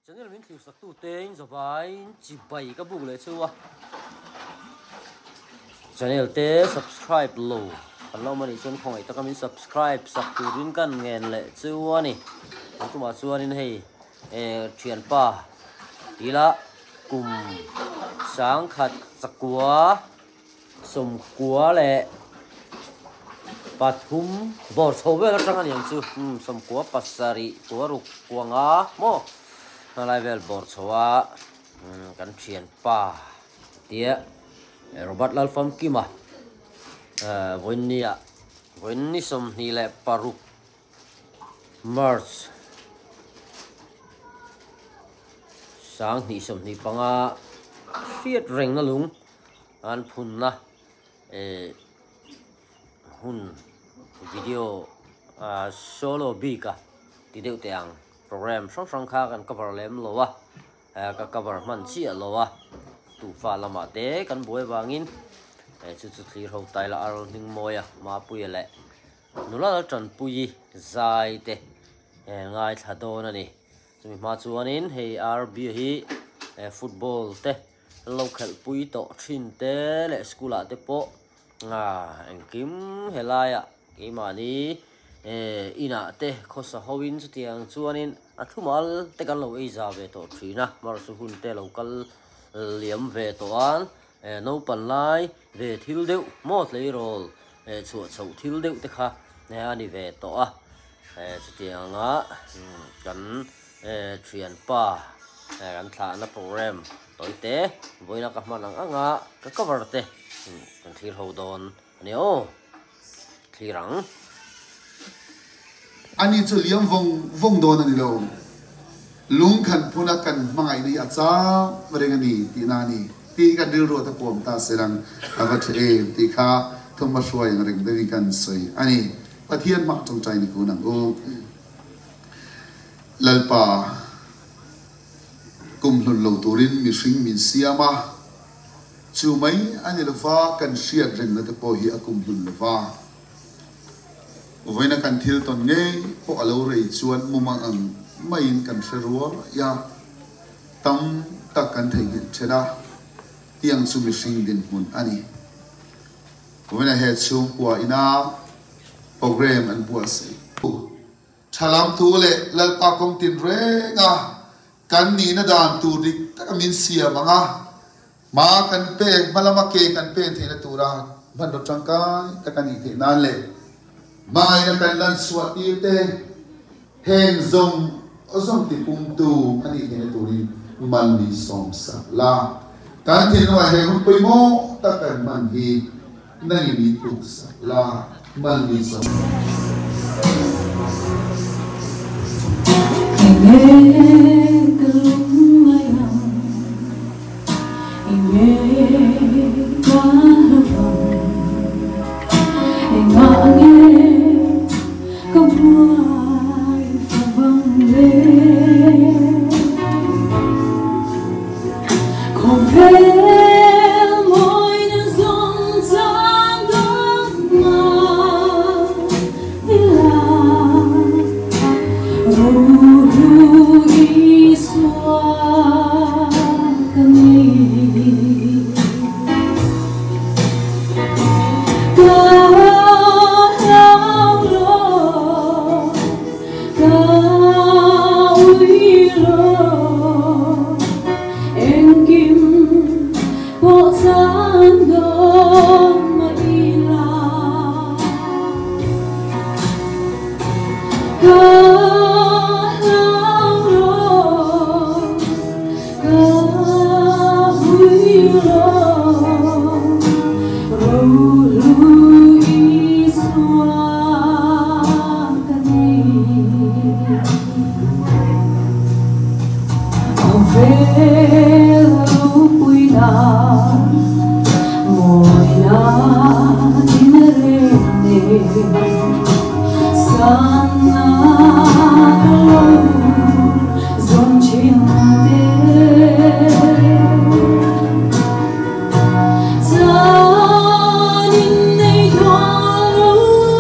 Channel min thlir sak tute in zavai in chibai ka buk leh chu a. Channel te subscribe lo kan lo awm anih chuan khawngaih taka min subscribe sak turin kan ngen leh chu a ni. Tun tumah chuanin hei eh thianpa tila kum sangkhat chakua Sawmkua leh pathum bawr chho vel atang a ni ang chu umm sawmkua pasarih kua ruk kua nga maw hnalai vel bawr chho a umm kan thianpa tia Robert Lalfamkima eh vawiinnia vawiinni 26 March 2025 hriat rengna lung an phunna eh hun video ah solo bik a ti deuh teh ang program hrang hrang kha kan cover lem lo a eh ka cover hman chiah lo a tufa lamah te kan buai vangin eh chu chu thlir ho taila a rawn hming mawi a Mapuia leh nula la tanpui zai te eh ngaithla dawn a ni chumi hma chuanin hei RB hi eh football te Lo khelhpui tawh thin te leh school ah te pawh engkim helaiah keimahni inah te khawsa ho in chutiang chuanin a thumal te kan lo ei za ve tawh thin a hmarcha hun te lo kal liam ve tawh a naupang lai ve thil deuh maw tleirawl chhuah chhoh thil deuh te kha a ni ve tawh a chutianga kan thianpa kan thlahna program tawi te vawiina ka hman ang ang a ka cover te kan thlir ho dawn a ni aw thlir ang. Ani chu liam vawng vawng dawn a ni lo. Lung khan phuna kan hmangaihna hi a chang reng a ni tihna a ni tih hi kan rilru a ta puam ta se lang a va tha em tih kha thawmhma hruai ang reng deuhin kan sawi a ni. Pathian hmah tawngtai ni kun ang u. Lalpa, kum hlun lo turin mihring min siam a, chu mai a ni lova kan hriat rengna te pawh hi a kum hlun lova. Vawiina kan thil tawn ngei pawh a lo rei chuan mumang ang maiin kan hre ruai a, tam tak kan theihnghilh then a, tiang chu mihring dinhmun a ni. Vawiina he chhungkua ina program an buatsaih. Thalam thu leh Lalpa kawng tin renga kan nihna dan tur dik taka min siam ang a, hma kan pek, hma lama ke kan pen theihna tura hmanraw tangkai taka nih theih nan leh hmangaihna kan lan chhuah tir te heng zawng zawng tipumtu a nih theihna turin man min sawm sak la. Kan thinlungah he hun pawimawh tak kan hman hi Nangin min tuk sak la, man min sawm. Enge ka lungngai ang, enge ka hlauh ang, engah nge ka buai favang le. Khawvel mawina zawng chan dawn mah ila, Rohlu Isua ka nei. Ka hlau lo, ka ui lo. Engkim pawh chan dawn mah ila Ka hlau lo, ka vui lo Rohlu Isua ka nei. Khawvel ropuina mawina din reng nen Sanna ka lo zawn thin te Chan in nei duah lo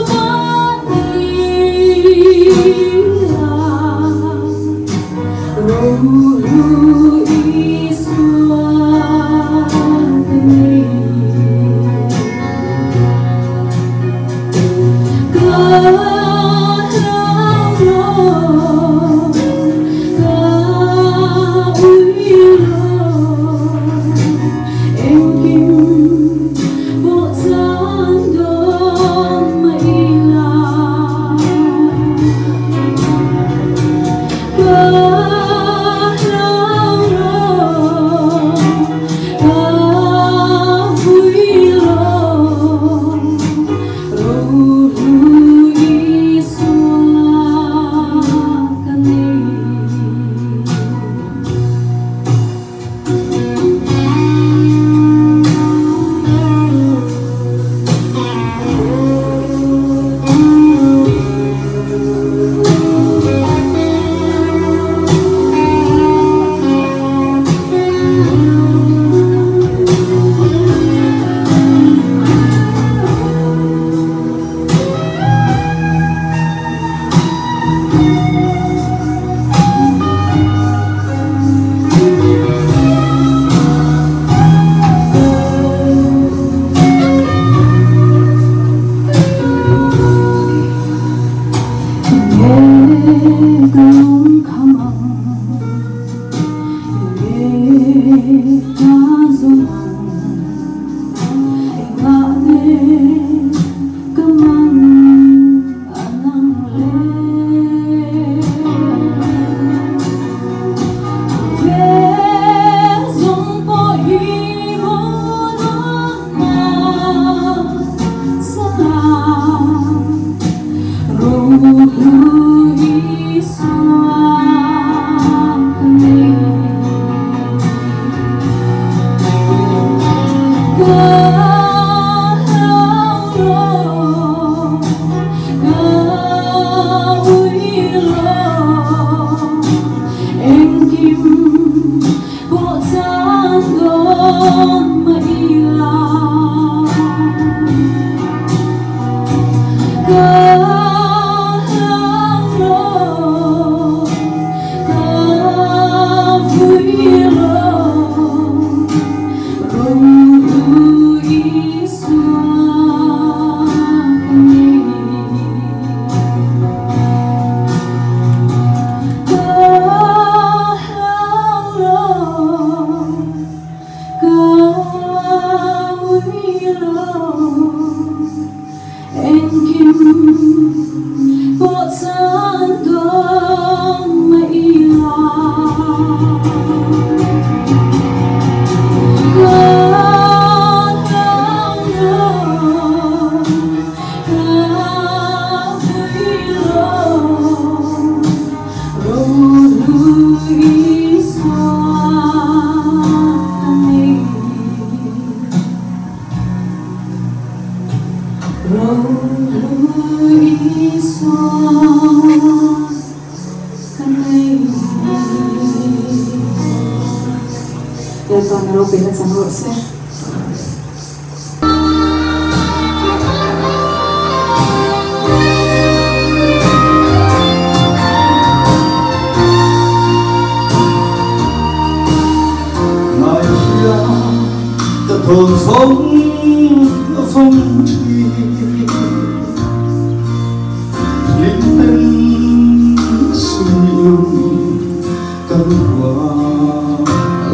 mah ila. Ro Isua ka nei. Ka hlau lo, ka ui lo, engkim pawh chan dawn mah ila. Ka hlau lo, ka vui lo, ro Isua ka nei. Nge ka lung kham ang, nge ka zawng ang, engah nge ka man anang le. Ve zawng pawh hi maw dawn mah sala, ro Isua ka nei. Ka hlau lo, ka ui lo, engkim pawh chan dawn mah ila. Ka hlau lo, ka vui lo, ro Isua ka nei. Ka hlau lo, ka ui lo, engkim pawh chan dawn mah ila. Ka hlau lo, ka vui lo, ro Isua ka nei. Ro Isua ka nei. Lalpa na ropui na chang rawh se. Ngai hria ka thawn vawng vawng thin, hlim ten suihlung kan hua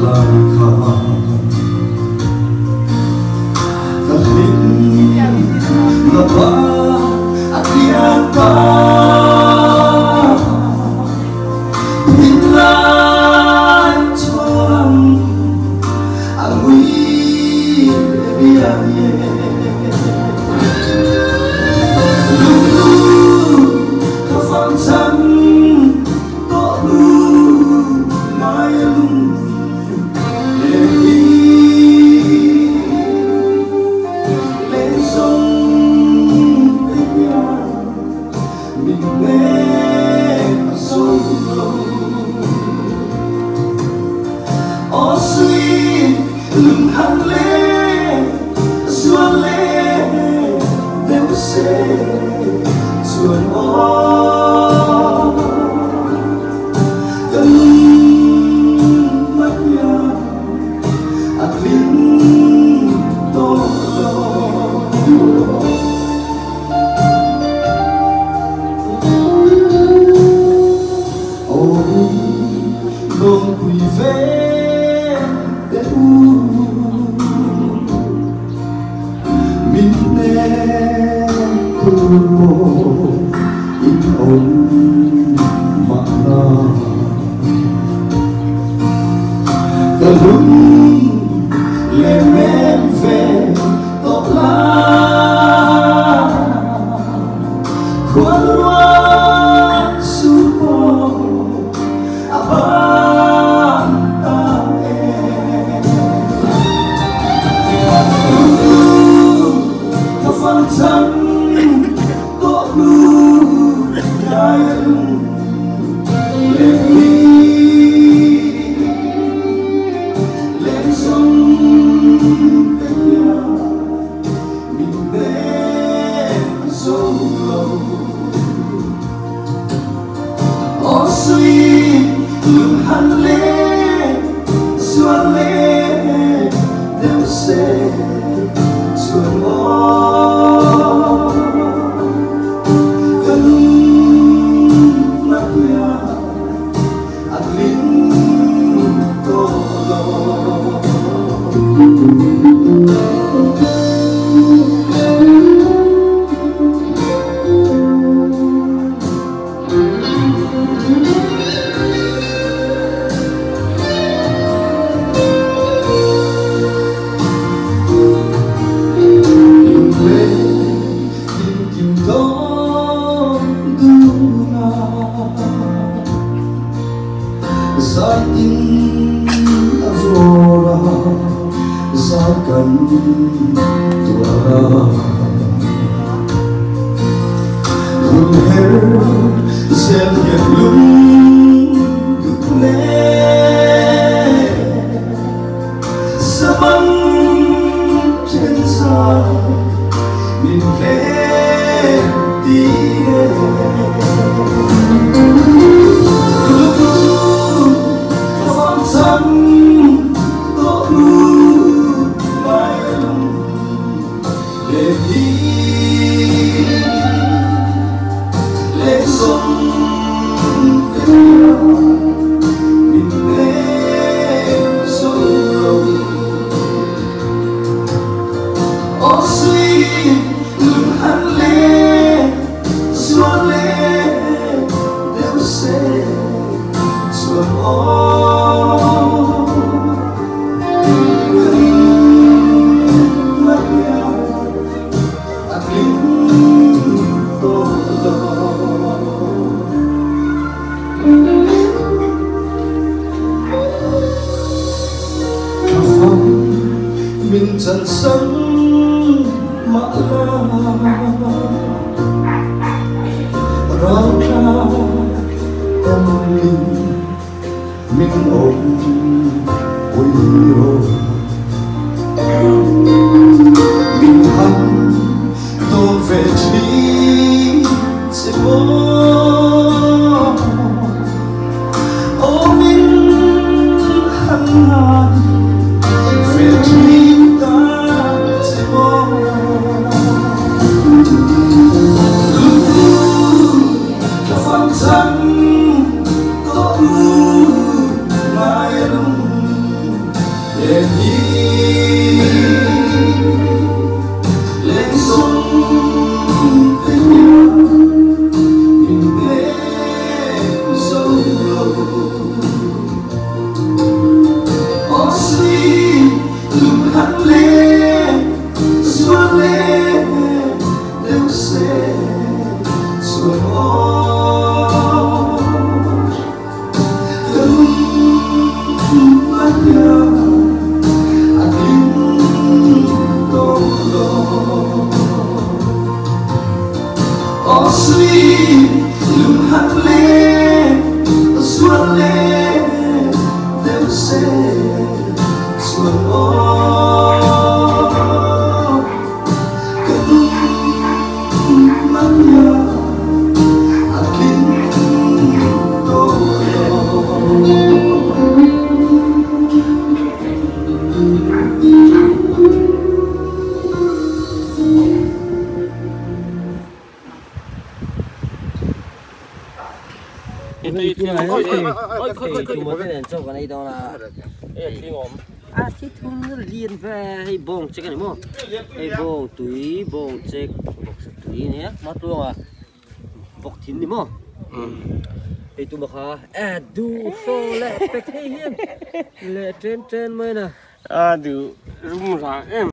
lai kha. Ka hlim na pa a kiang ta, thin lai chuan a ngui bia ye. Lung lu ka fang chan to lu ngai lung le hi, lên sông te bia mình nghe sâu lâu. O suy lung hăng lê xuân lê đêm se chuan o cần Lung pui ve te u Min hnem tur pawh in awm mahna Ka lung leh hnem ve tawh la Khualruah su pawh a ban ta e. Lunglu ka fang chang tawh hnu ngai a lung leng hi leng zawng te hian min hnem zo lo. Aw sui lung han leng zual leng deuh se chuan aw ka lung a hian a tling tawh lo. Lunglen tinkim dawn duna zai tin a vawr a zai kan tuar a hun her zel hian lung duk le Samang then zai min hlen ti e. Lunglu ka fang chang tawh hnu ngai lung leh hi leh zawng te hian min hnem zo lo. Aw sui lung han leng zual leng deuh se chuan aw ka lung a hian a tling tawh lo. Ka fam min chan san mah la ral tha tâm linh min ôm ôi ôi min han tôn về chi che mo ô min han ngai về chi ta che mo. Lunglu ka fang chang tawh hnu ngai a lung leng hi leng zawng te hian min hnem zo lo. Aw sui lung han leng zual leng deuh se chuan aw ka lung a hian a tling tawh lo. Aw sui lung han leng zual leng deuh se chuan aw ka lung a hian a tling tawh lo. Hei tuma te nen chaw kan ei dawn a. A thi thum lian ve hei bawng chek a ni maw? Hei bawng tui bawng chek vawksa tui a nia hma tluanga vawk thin ni maw? Hei tuma kha a duh hraw leh pek hei hian leh chen chen mai na. A duh rum rang em.